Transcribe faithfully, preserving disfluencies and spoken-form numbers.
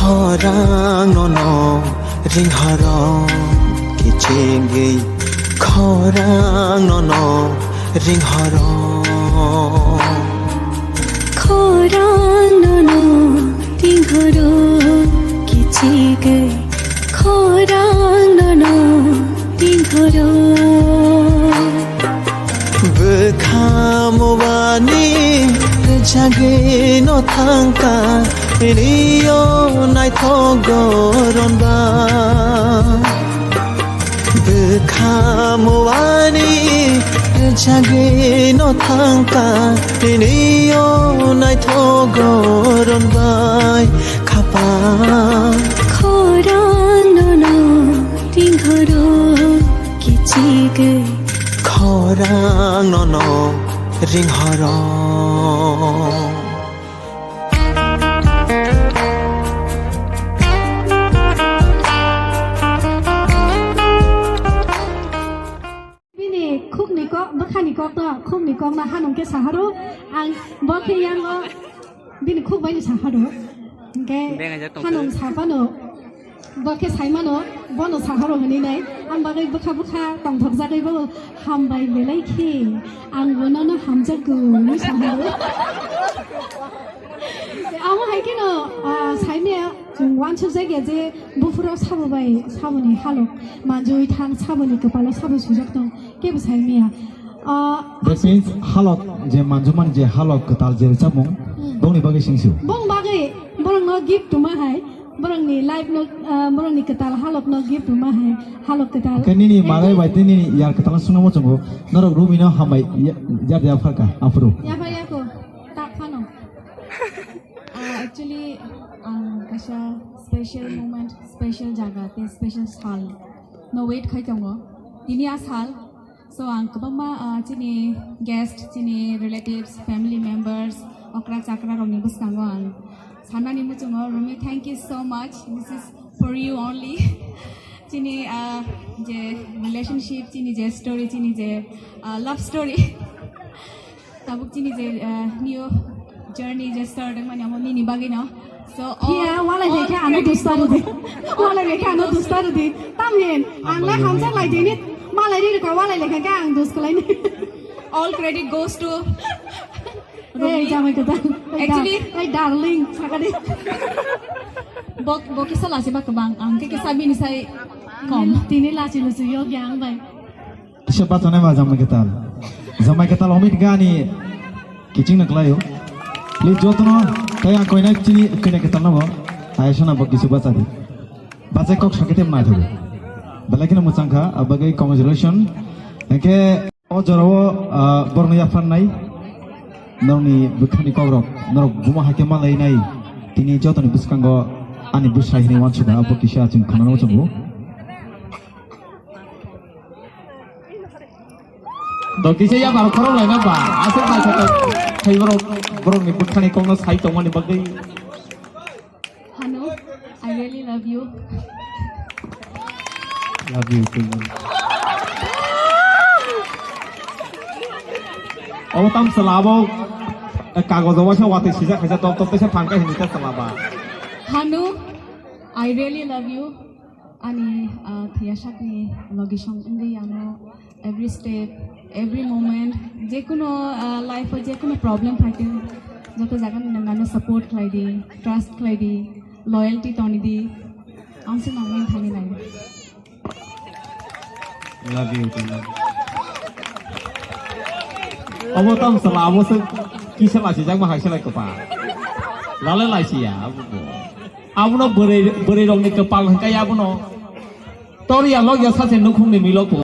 Khorang nono ringhoro kichigwi, khorang nono ringhoro. Khorang nono ringhoro kichigwi, khorang nono ringhoro. Bwkha muwani rwjagwi no thangkha, rio naithok goron ba. Bwkha muwani rwjagwi no thangkha, rio naithok goron bai khapang. Khorang nono ringhoro kichigwi, khorang nono ringhoro. Bini khukni kok, bwkhani kokno, khukni kokno hanung khe saharo, ang bo khe yango bini khuk bai ni saharo. Hingkhe hanung saphano, bo khe saimano, bono saharo hwnwi nai, ang bagwi bwkha bwkha tongthokjagwi bo hambai belai khe, ang bo nono hamjakgo hwnwi saharo. Amo hai kheno, ah, saimaya chwng uansukjakya je buphuru sabo bai saboni halok manjui thang, saboni kwpalo sabo sujak tong, kebo saimaya. Ah, that means halok je manjumani je halok kwtal je rwchapmung, hmm, bongni bagwi singsu. Bong bagwi borokno gift tuma hai, borokni life no, ah, borokni kwtal halokno gift tuma hai, halok kwtal. Khe nini malai bai tei nini yar kwtal swnamo chwngo, norok Rumi no hambai ya, ya, ya pharka, aphuru. Yapha yako, tak phano. Ah, actually, ang kaisa special moment, special jaga, tei special sal no wait khai tongo. Tini a sal, so ang kwbangma, ah, chini guest, chini relatives, family members, okra chakra rokni bwskango ang sanani muchungo, Rumi, thank you so much. This is for you only. Chini, ah, je relationship, chini je story, chini je, ah, love story. Tabuk chini je, eh, new journey je start wngmani amo nini bagwi no. So, phiya, all, walai all lekha ano credit dusta goes rwdi. Walai lekha ano dusta rwdi. Tamhin, ang lai hamjak lai dini, malai ri rwkha, walai lekha khe ang dus kwlaini. All credit goes to Hey, Rumi. Jamai kwtal. Hey, actually, da-, hey, darling, sakadi. Bok, bok kisa lachi ba kwbang, ang khe kisa bini sai kom. Tini lachi luchi yok yang bai. Kisa bachanai ba jamai kwtal. Jamai kwtal omit gani kiching na klaio. Please jotono tei ang koina chini koina kwtal no bo. Ayasana bo kisu bachadi. Bachai kok sakete mnai thogo. Belai kheno mwchang kha, abagwi congratulation. Hingkhe o jorao, ah, borokno yapharnai. Norokni bwkhani kokrok, norok buma hai khe malainai. Tini jotoni bwskango ani bwsai hinwi uansukha, abo kisa chwng khwnano chwngo. Do kisa yabar khorok laina ba, aswk naithotok khai borok, borokni bwkhani kokno sai tongmani bagwi. Hanu, I really love you. Love you too. Obo tam sala abo, eh, kagojo waisa watwi sijak khaisa tok tok teisa phang khe hinwi ta sala ba. Hanu, I really love you. Ani, ah, thwiya sakni logi song wngwi ano every step, every moment, jekuno, ah, life o jekuno problem phaitwng, joto jaga nang ano support khlai di, trust khlai di, loyalty toni di, ang se nang wng thani nai. Love you, love you. Obo tam sala, abo se kisa lasi jak ma hai se lai kopa. Lale lasi ya, abo bo. Abono bwrwi, bwrwi rokni kwpal hwnkhe abono. Toriya logya sache nukhungni milok bo.